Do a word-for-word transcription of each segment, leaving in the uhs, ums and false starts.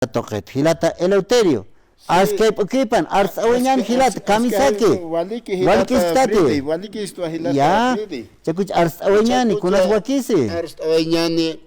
tuqit, jilata Eleuterio. Sí. Askay p'ukipan, arst'awiñan jilata, kamisaki. Waliki jilata Fridi, waliki istwa jilata Fridi. Ya, chakuch arst'awiñani, kunas wakisi. Arst'awiñani.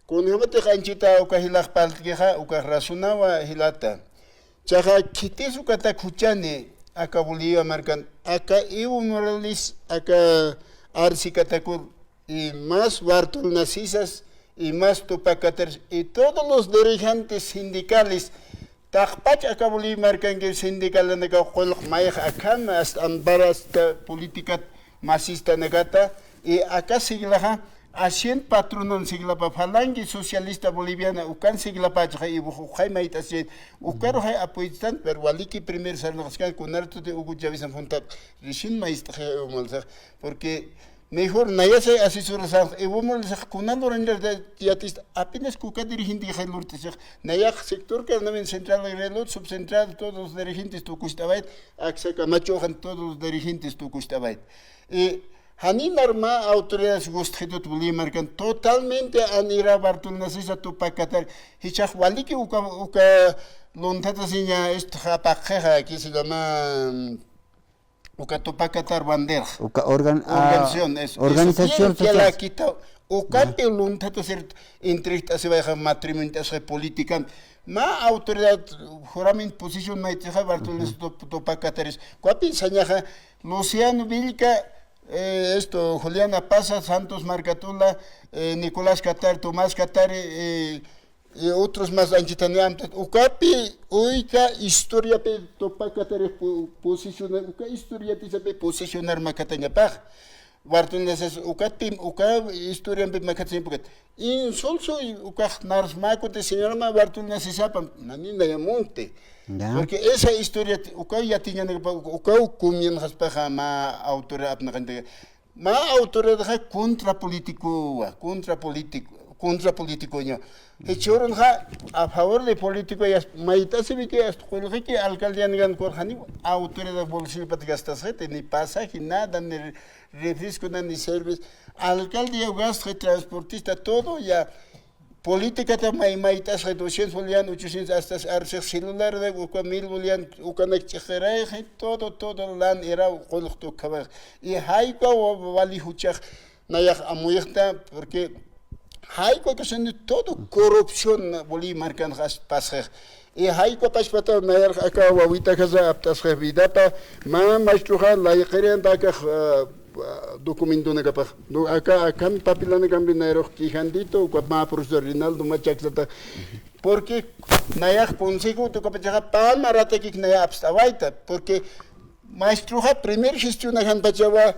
Kunjamatix anchita uka jilax parlt'kixa, ukax razonawa jilata. Chaxa khitis ukata khuchani, aka Bolivia markan, aka Evo Morales, aka Arce Catacol, y más Bartolina Sisas, y más Tupac Katars, y todos los dirigentes sindicales, taqpach aka Bolivia markanki sindicalanakaw qullq mayx akham, hasta ampara, hasta política masistanakata, y aka siglaxa, Hacienda Patronan siglapa, Falange Socialista Boliviana, ukan siglapachaxa, y uxay mayt'asiyan, ukaruxay apoytan, pero waliki primer sarnaqaskan, kunartuti Hugo Chávez Fonta, recién maestxa, porque mejor nayasay asesorasanx, Evo Morales kunal oranjar yatista, apenas kuka dirigente xay lurt'asix, nayax sector carnaval central, reloj subcentral, todos los dirigentes tukucht'awayt, aksa Camachoxan todos los dirigentes tukucht'awayt. Y janinar mä autoridades gustxitut Bolivia markan, totalmente anira Bartolina Sisa, Tupac Katari, jichhax waliki uka, uka lunthatasiña, este, apaqxixa, que se llama, mm, uka Tupac Katari bandera. Uka organ-, ah, organización, eso, organización eso tiene que social. La quitado. Ukapi lunthatasir entregt'asiwayxa matrimonio t'asxa política. Mä autoridad, juramento, posición mayt'ixa Bartolomé Tup-, Tupac Kataris. Ukapi sañaxa Luciano Villca, eh, esto, Juliana Paza, Santos Marcatula, eh, Nicolás Katari, Tomás Katari, eh, y otros más anchitani amtat. Ukapi, uyka historiapi Tupac Katari pu-, posicionar, uka historiatisapi posicionar makatañapax. Bartolomé Sisa, ukapi, uka historiampi makatañapax. Insulso y ukax nars makuti señorama Bartolomé Sisapa, nani nayamunti. Ya. Porque esa historia, uka yatiñanakapa, uka comienzaspaxa mä autoridad apnaqañta. Mä autoridadxa contra político, contra político, contra político ña. Jichhürunxa a favor de político, ya mayt'asiwiki, hasta qullqiki alcaldianakan kurxani, autoridad bolsillopat gastasxiti, ni pasaje, nada, ni refresco, nada, ni cerveza. Alcaldia gastxi, transportista, todo, ya. Políticata may, mayt'asxi, doscientos boliviano, ochocientos, hasta arsix celular de uka mil boliviano, ukanak ch'iqirayxi, todo, todo lan iraw qullqta ukhamax. Y jaykuwa wa-, wali juchax nayax amuyxta, porque jaykuwa kasuni todo corrupción Bolivia markanxa pasxix. Y jaykuwa pachpata nayarx aka wawitaxasa apt'asxix vidapa, mä maestroxa layqiriyanta akax, ah, documentonakapax. No, aka, akan papelanakampi nayrux quejantito, uka mä profesor Rinaldo Machacsata. Porque nayax consejo tukapachaxa pä maratakik naya apst'awayta. Porque maestroxa primer gestionajanpachawa,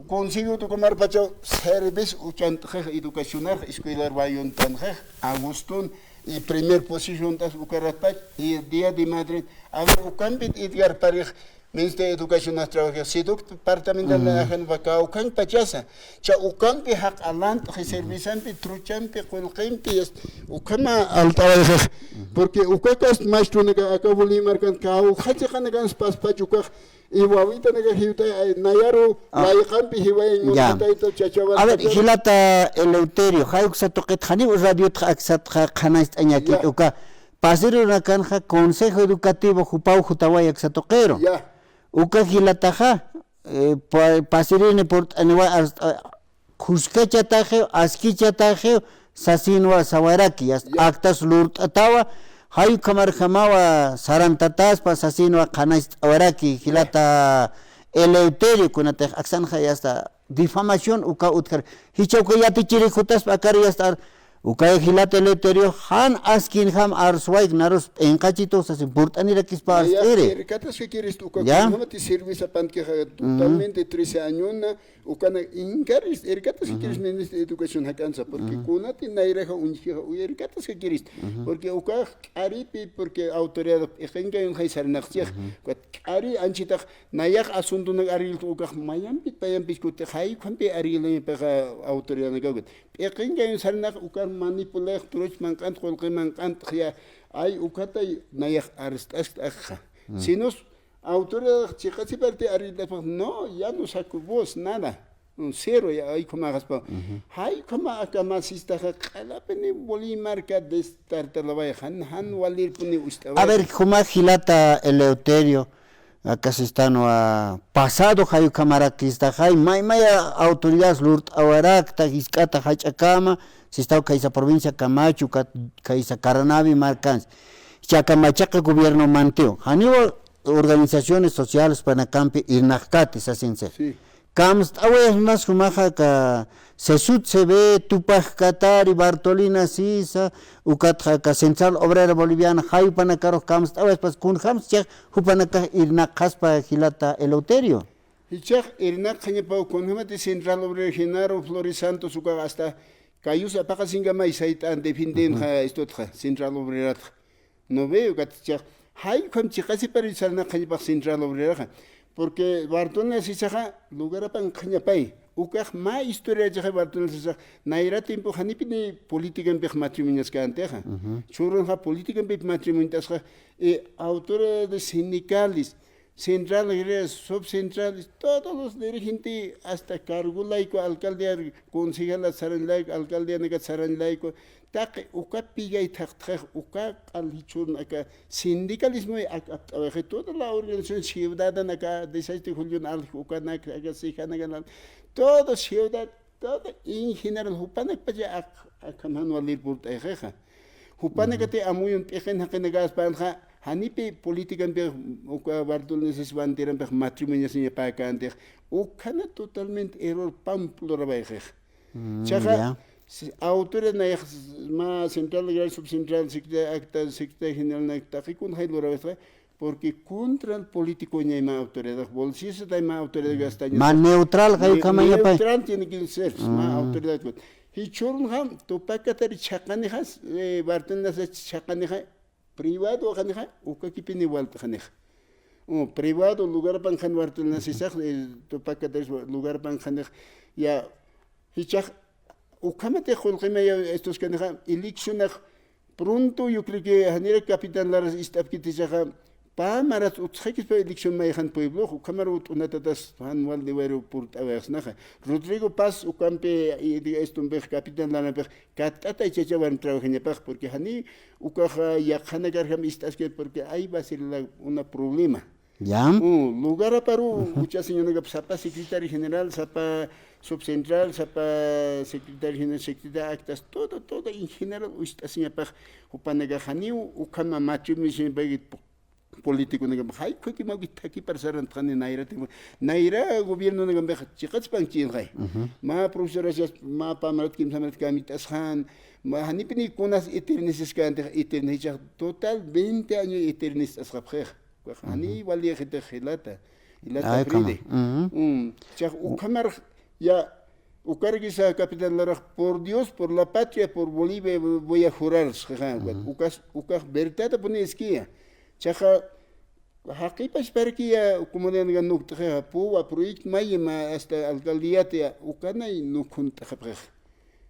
consejo tukamarpachaw service uchant'xix educacionar, escuelar wayuntanxix, Agustín, y primer posición t'as ukaratpach, y Día de Madre, a ver, ukampit Edgar Parix, Ministro de Educación, trabajé, SEDUC departamental, ajan, vaca, ukan pachasa. Cha ukampi jaq alant'xi servisampi, truchampi, qullqimpi, es-, ukama alt'awayxix. Porque ukakas maestronaka aka Bolivia markan kawkha chiqanakan paspacha ukax, y wawitanaka jiwt'ay, ay, nayaru, ah, layqampi jiwayañ, ya, muntatayta chachawan. A ver, jilata Eleuterio, jay uksa tuqit janiw radiotxa aksatxa qhanañcht'añaki, ya, uka. Pasiri urunakanxa Consejo Educativo jupaw jutaway aksa tuqiru. Ya. Uka jilataxa, eh, pa-, pasirini purt'aniwa, hasta, ah, khuskachataxiw, askichataxiw, sasinwa sawaraki, hasta, ya, actas lurt'atawa, jay ukhamarjamawa sarantataspa, sasinwa qhanañcht'awaraki, ya, jilata Eleuterio, kunatix aksanxa, ya, hasta difamación uka utjar. Jichha uka yatichiri jutaspa akar, ya, hasta Ukaya jilata Eleuterio, jan askinjam arswayk narus p'inqachitu sasin purt'anirakispa arst'iri. Irkatas que quieres tú, uka, ya, kunjamati servisa pantkixa totalmente trece añona, ukana inkaris, irkatas que quieres ministro de educación jak'ansa, porque kunati nayraxa uñjixa, uy, irkatas que quieres, porque ukax k'aripi, porque autoridad iqinkayun jay sarnaqchix, ukat k'ari anchitax nayax asuntonak arreglta ukax mayampit payampis kuti jaykhunpi arreglañapaxa autoridadnakaw ukat. P'iqinkayun sarnaq ukar manipulay, truch manq'ant, qullqi manq'ant, ya, ay, ukatay nayax arst'askt akxa. Sinos, autoridad chiqasiparti arreglt'aspax, no, ya no saco voz, nada. Un cero, ya, ay, ukhamaxaspa. Ujú. Ay, ukhama aka mä sistaxa q'alapini Bolivia marka destartalaway, jan, jan walirpuni ucht'away. A ver, juma jilata Eleuterio, aka sistanwa pasado jay ukhamarak sistaxay, may maya autoridades lurt'awarakta, jisk'ata jach'akama, sistaw kaysa provincia Camacho, ka-, kaysa Caranavi markans. Chaka machaqa gobierno mantiw. Janiwa organizaciones sociales panakampi irnaqkati, sasinse. Sí. Kamst'awayasnas jumaxa aka Sesut C B, Tupac Katari, Bartolina Sisa, ukatxa aka Central Obrera Boliviana, jayupanakarux kamst'awayaspas kunjams chix jupanakax irnaqaspa jilata Eleuterio. Jichhax irnaqañapaw kunjamati Central Obrera Genaro Flores Santos ukax hasta kayus apaqasinkamay sayt'an defiendenxa istutxa Central Obreratxa. No veo, katichax, jay ukham chiqasipari sarnaqañapax Central Obreraxa. Porque Bartolina Sisaxa lugarapan qhañapay. Ukax mä historiachaxa Bartolina Sisax nayra tiempo janipini politicampix matrimoniaskantixa. Ujú. Churunxa politicampix matrimoniasqa, eh, autoridades sindicales, centrales, subcentrales, todos los dirigentes, hasta cargo layku, alcaldía, concejal sarañ layku, alcaldía naka sarañ layku, taqi uka pigay thaqtxix, uka q'al jichhürun aka sindicalismo ak apt'awixi, toda la organización ciudadana aka dieciocho de julio alj ukanak, aka sijanakan, todo ciudad, todo en general, jupanakpacha ak, akham jan walir purt'ayixixa. Jupanakati amuyun p'iqin jaqinakaspanxa, janipi politicampix, uka Bartolomé Sisa banderampix matrimoniasiñapäkantix, ukhana totalmente error pamp lurawayixixa. Mm, chaxa, ya. Si-, autoridad nayax mä central, grado subcentral, secretario, acta, secretario general, nak taqi kunjay lurawayxixa, porque contra el político ñay mä autoridad, bolsisatay mä autoridad gastaña. Mä neutral, jay ukhamañapay. Neutral tiene que ser, mä autoridad. Jichhürunxa, Tupac Katari chhaqanixa, eh, Bartolomé Sisa chhaqanixa, privado janixa, ukakipini walt'xanixa. O, privado lugarpan jan Bartolomé Sisax, eh, Tupac Katari lugarpan janix, ya, jichhax, ukhamatix qullqimaya estos kanixa, eleccionax, pronto, yo creo que janira Capitán Laras ist'apkitichaxa, pä marat utjxakispa elección mayjan pueblox, ukhamar ut'unatatas jan waldiwaru purt'awayaxsnaxa. Rodrigo Paz, ukampi, y, diga, estompix, Capitán Larampix, katt'ata ichachawan trabajañapax, porque jani ukax yaqhanakarjam ist'askir, porque ahí va a ser la, una problema. Ya. Uh, lugaraparu, ujú, uchasiñanakap sapa secretario general, sapa subcentral, sapa secretario general, secretario actas, todo, todo en general ucht'asiñapax, jupanakax janiw ukhama matrimonio políticonakam, jay ukhakimawki thakipar sarantxani nayra tiempo, nayra gobiernonakampixa chiqatspankichixay. Ujú. Mä profesoras, mä pä marat kimsa marat kamit'asxan, mä janipini kunas eternisiskantixa, eternisax total veinte años eternisasxapxixa. Jani waliyxitix jilata, jilata Fride. Ujú. Mm, chax ukhamar ya, ukarakisa Capitán Larax, por Dios, por la patria, por Bolivia voy a jurar, sxaxa, ujú, ukas, ukax verdadapuni iskiya. Chaxa, jaqipachparakiya, comunidadanakan nukt'xixa, puwa proyecto mayi mä hasta alcaldíata, ukanay nukhunt'xapxixa.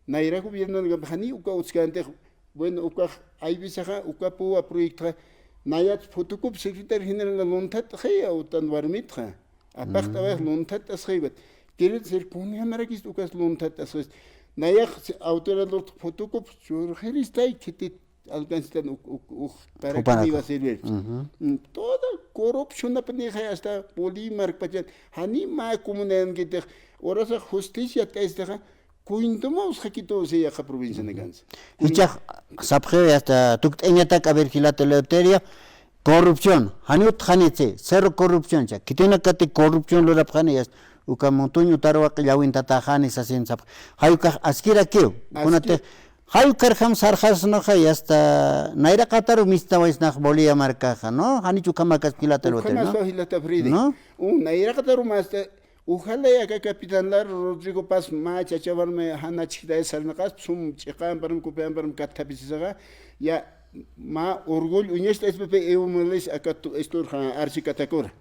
Nayra gobiernonakampi jani uka utskantix, bueno, ukax aywisaxa, uka puwa proyectoxa, nayat photocopia secretario general lunthat'xiya, utan warmitxa. Apaxt'awayx lunthat'asxiwat. Quiere decir, kunjamarakist ukas lunthat'asxist. Nayax autoridad lurtx photocopia churxiristay khitit alcancestan uk, uk, uk, para qué me iba a servir. Ujú. Mm, toda corrupcionapnixay hasta Bolivia markpachan. Jani mä comunidadankitix, urasax justicia t'aystixa, cuentoma usxakitu si yaqha provincianakansa. Jichhax sapxiw hasta tukt'añatak, a ver, jilata Eleuterio, corrupción, jani utjxanitsi, cero corrupción, cha, khitinakati corrupción lurapxani, hasta uka montoño tarwaqi llawintatäxani sasin sapx. Jay ukax askirakiw, kunati, jay ukarjam sarxasnaxa, y hasta nayraqataru mistawaysnax Bolivia markaxa, ¿no? Janich ukhamakas jilata Eleuterio, ¿no? Ukhamasaw jilata Fride. ¿No? U, nayraqataru masta, ojalá aka Capitán Lara Rodrigo Paz mä chachawarmi jan achjitay sarnaqaspa, sum ch'iqamparam, kupiamparam katthapisisxa, ya, mä orgullo uñacht'ayaspapi Evo Morales aka tu, esturxa Arce Catacora.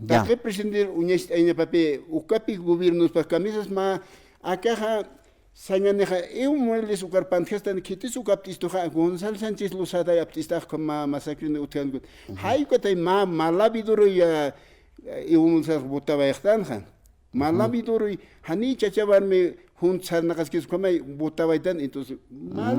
Ya. Taqi presidente uñacht'ayañapapi, ukapi gobiernospa kamisas mä akaxa, sañanixa, Evo Morales ukar pantjastan khitis ukapt'istuxa, Gonzalo Sánchez Lozada apt'istax, mä masacrena utjankut. Ujú. Jay ukatay mä malaviduro ya, Evo Morales votawayxtanxa. Malavidor, jani chacha warmi junt sarnaqaskis ukhamay botawaytan, entonces, mal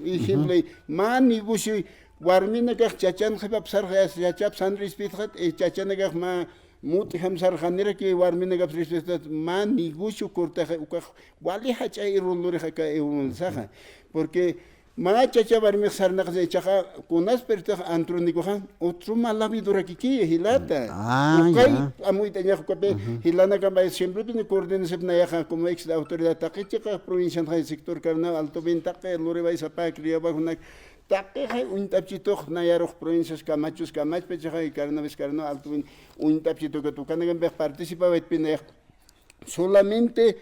ejemplo, mä negocio, warminakax chachan qhipap sarxa, chachap san respetxat, eh, chachanakax mä mut'jam sarxaniraki, warminakap respetxat, mä negocio cortaxa, ukax wali jach'a error lurix aka ewansaxa. Porque mä chacha warmix sarnaqas, ichaxa kunas pertax Andrónicoxa, otro malavidorakiki, jilata. Ah, ukay ya. Amuyt'añax ukapi, jilanakam siempre pini coordinasip nayaxa, como ex autoridad, taqi chiqa provincianxa, sector Carnao Alto bin, taqi luriway sapa, criabajunak, taqixay uñt'apchitux nayarux provincias Camachos, Camachpa, chiqa Carnaves, Carnao Alto bin, uñt'apchitukat ukanakampix participawaytpi nayax. Solamente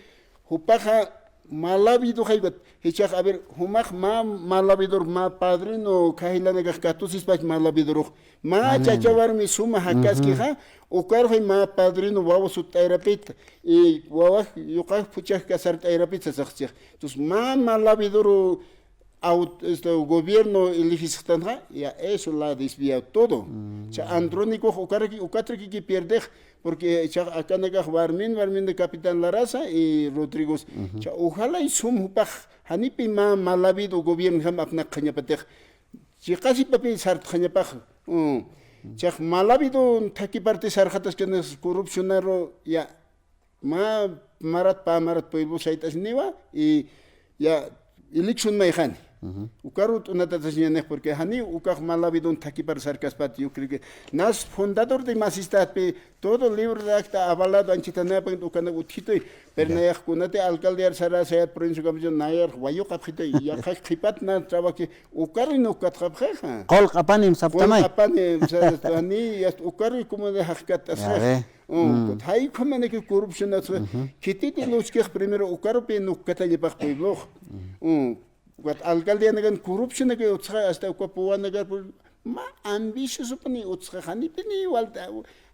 jupaxa malavidoxay ukat. Jichhax, a ver, jumax mä malavidor, mä padrino, kha jilanakax katusispach malavidorux. Mä chacha warmi suma jakaskixa, ukarxay mä padrino wawa sutt'ayrapit, y wawax yuqax phuchax casart'ayrapit sasaxchix. Entonces, mä malavidor aut-, este, gobierno elegisistanxa, ya eso la ha desviado todo. Cha Andrónicox ukaraki, ukatrakiki pierdex, porque cha akanakax warmin, warmin de Capitán Laraza y Rodrigos. Cha ojalá y sum jupax, janipi mä malavido gobierno jam apnaqxañapatix. Chiqasipapi sartxañapax. Mm. Chax malavido thaki parte sarxataskan corrupcionaru, ya, mä marat, pä marat pueblo sayt'asiniwa, y ya, elección mayxani. Ukaru t'unatatasñanix, porque jani ukax malavidon thakipar sarkaspat, yo creo que nas fundador de Masistatpi, todo libro de acta avalado anchitanapan ukanak utjituy, pero nayax kunati alcaldear sara sayat provincia Campeche, nayar wayuqapxituy, yaqha qhipat na trabaji, ukaru nukatxapxixa. Qulq'apanim saptamay. Qulq'apanim, o sea, jani, ya, ukaru como de jaqkat asxa. Ya ve. Mm. Jay ukhamanaki corrupción atsa. Khititi luskix primero ukarupi nukkatañapax pueblox. Mm. Ukat alcaldianakan corrupcionaki utsa hasta uka puwanakar, pues, mä ambiciosopani utsa, janipini walta,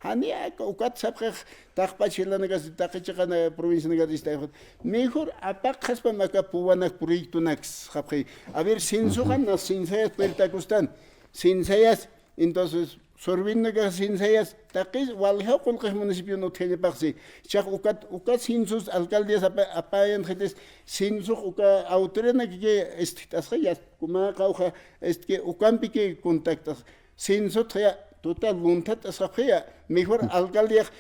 jani aka ukat sapxix, taqpach jilanakasti, taqi chiqana provincianakat istayxat. Mejor apaqxaspam aka puwanak proyectonaks, sapxi. A ver, censoxa na censayas puertakustan. Censayas, entonces, Sorvinakax censayas, taqis waljaw qullqix municipion utjañapaxsi. Chax ukat, uka censos alcaldías apa-, apayanxitis, censox uka autoridadnakiki ist'asxayas, kumaqa uxa, este, ukampiki contactas. Censotxaya, total lunthat'asxapxaya, mejor alcaldíax,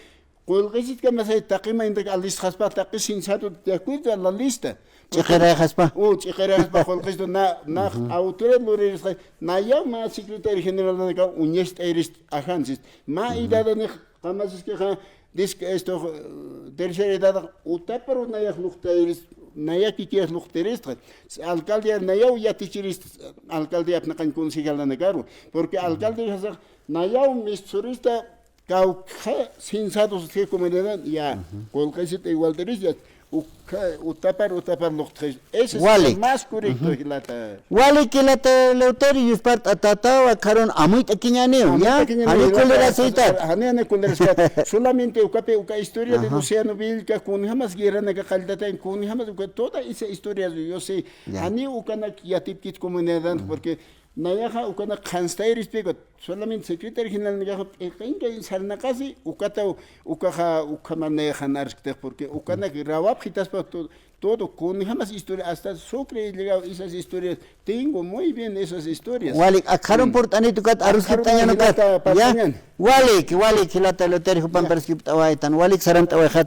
qullqisitkama say taqi maynt'ak alistxaspa, taqi censado de acuerdo a la lista. Ch'iqirayxaspa. U, ch'iqirayxaspa, qullqisitu na, nax autoridad luririsxa, nayaw mä secretario generalnakaw uñacht'ayirist ajansis. Mä edadanix, qamasiskixa, disk, esto, eh, tercera edad, utaparu nayax luqtayirist, nayakikiyas luqtayiristxa. Alcaldía nayaw yatichirist, alcaldía apnaqañ concejalnakaru. Porque alcalde jasax, nayaw misturista, Kawkha censados utji comunidad, ya, qullqisita igualtaris, ya, ukha, utapar, utapar luqtxis. Ese es el más correcto, jilata. Walik, jilata Eleuterio, yuspart'atataw, akharun amuyt'akiñäniw, ya. Amuyt'akiñäniw, jani jilata, kullirasïtat. Jani, jani kullirasïtat. Solamente ukapi, uka historia de Luciano Villca, kunjamas guerranaka qalltatañ, kunjamas uka, toda esa historia yo sé. Ya. Jani ukanak yatipkit comunidad, porque Nayaxa ukanak qhanstayirispï, solamente secretario generalnakaxa p'iqinkañ sarnaqasi, ukataw, ukaxa, ukhaman nayaxa jan arstix, porque ukanak rawapxitaspa to-, todo, kunjamas historia, hasta Sucre llegado esas historias, tengo muy bien esas historias. Walik, akharun purt'anit ukat, arusipt'añan ukat. Jilata, ya. Walik, walik, jilata Eleuterio, jupan perskipt'awaytan, walik saramt'awayxat.